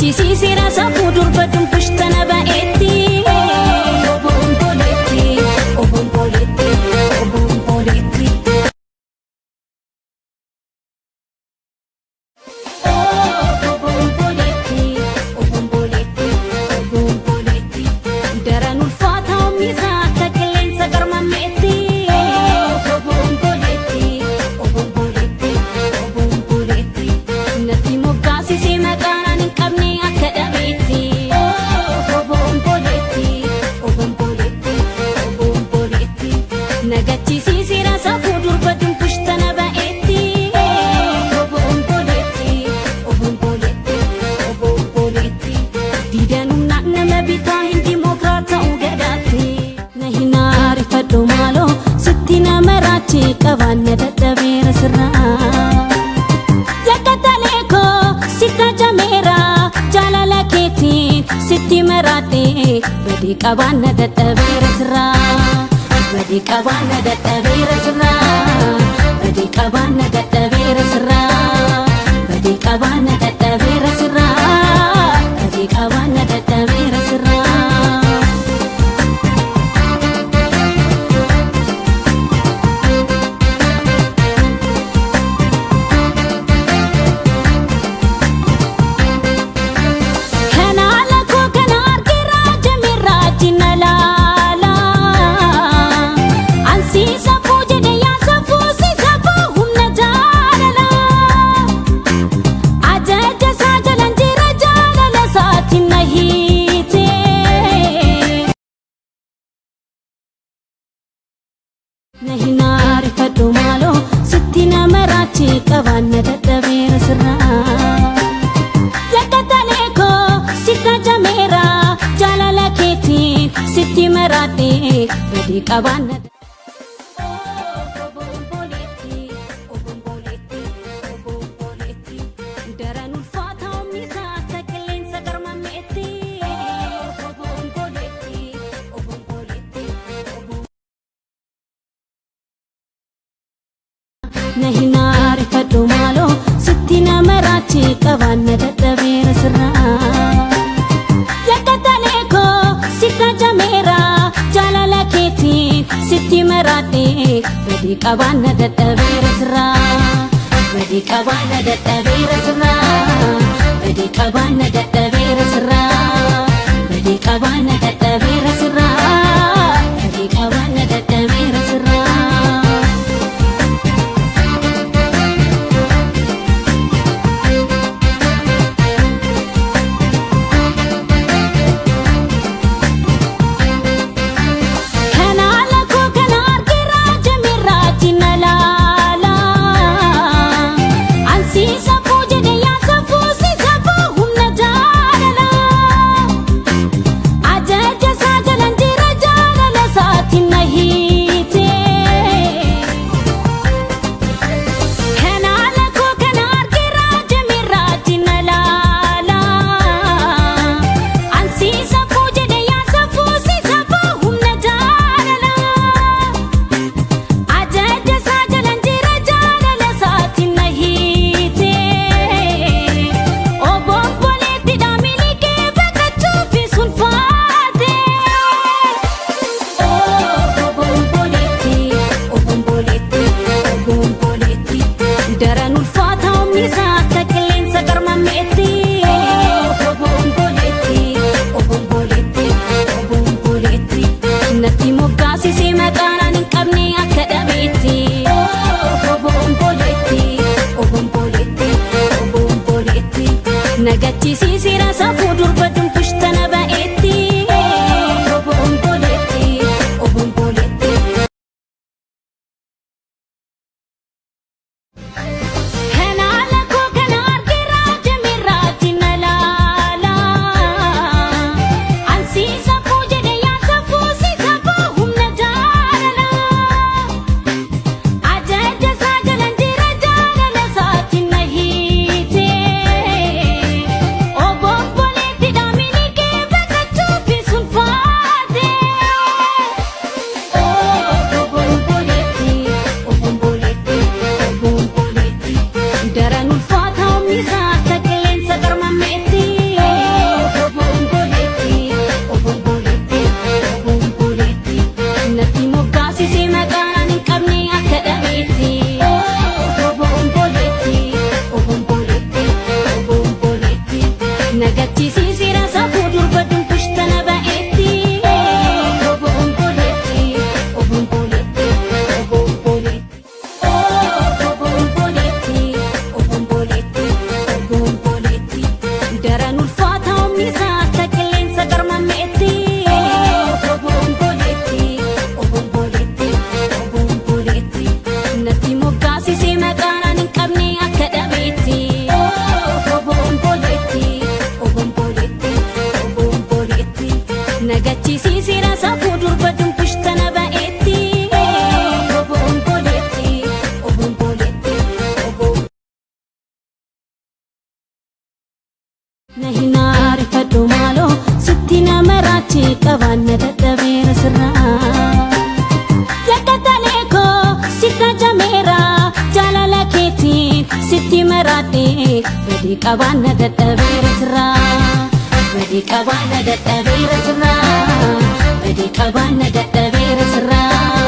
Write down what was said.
Nagachisiiseera safuu durba dunfushtana ba'eetti. Obomboleetti, obomboleetti, obomboleetti. Obomboleetti, obomboleetti, obomboleetti. Daran ulfaata humnisaa akka qilleensa garmammeetti. Obomboleetti, obomboleetti, obomboleetti. Natti moggaasisee maqaan ani hin qabne akka dhabeetti. Obomboleetti, obomboleetti, obomboleetti. Nagachisiiseera safuu durba dunfushtana ba'eetti. Obomboleetti, obomboleetti, obomboleetti. Diidan humnaan nama bitaa hin dimookiraata'uu gadaatti. Na hin aarifadhu maaloo sitti nama raachee qabaanna dadhabeera sirraa. Yakka koo sitta jameera jaalala keetiin sitti maraadhe badii qabaanna dadhabeera sirraa. Badii qabaanna dadhabeera sirraa. Badii qabaanna dadhabeera sirraa. Badii qabaanna dadhabeera sirraa. Badii qabaanna dadhabeera sirraa. Kana lakkoo kana argeera jameera jina laala. Ansi safuu jedhe yaa safuu si safuu humna jaalala. Ajaja isaa jalan jira jaalala isaatiin na hiite. Na hin aarifadhu maaloo sitti nama raachee qabaanna dadhabeera sirraa. Yakka koo sitta jameera jaalala keetiin sitti maraadhe badii qabaanna. Obomboleetti, obomboleetti, obomboleetti. Daran ulfaata humni isaa akka qilleensa garmammeetti. Obomboleetti, obomboleetti, Na hin aarifadhu maaloo sitti nama raachee qabaanna dadhabeera sirraa. Yakka koo sitta jameera jaalala keetiin sitti maraadhe badii qabaanna dadhabeera sirraa. Badii qabaanna dadhabeera sirraa. Badii qabaanna dadhabeera sirraa. Badii qabaanna dadhabeera sirraa. Badii qabaanna dadhabeera sirraa. Kana lakkoo kana argeera jameera jina laala. Ansi safuu jedhe yaa safuu si safuu humna jaalala. Achi qabaanna dadhabeera sirraa. Yakka talee koo sitti ajameera jaalala keetiin sitti maraadhe badii qabaanna dadhabeera sirraa. Badii qabaanna dadhabeera sirraa. Badii qabaanna dadhabeera sirraa.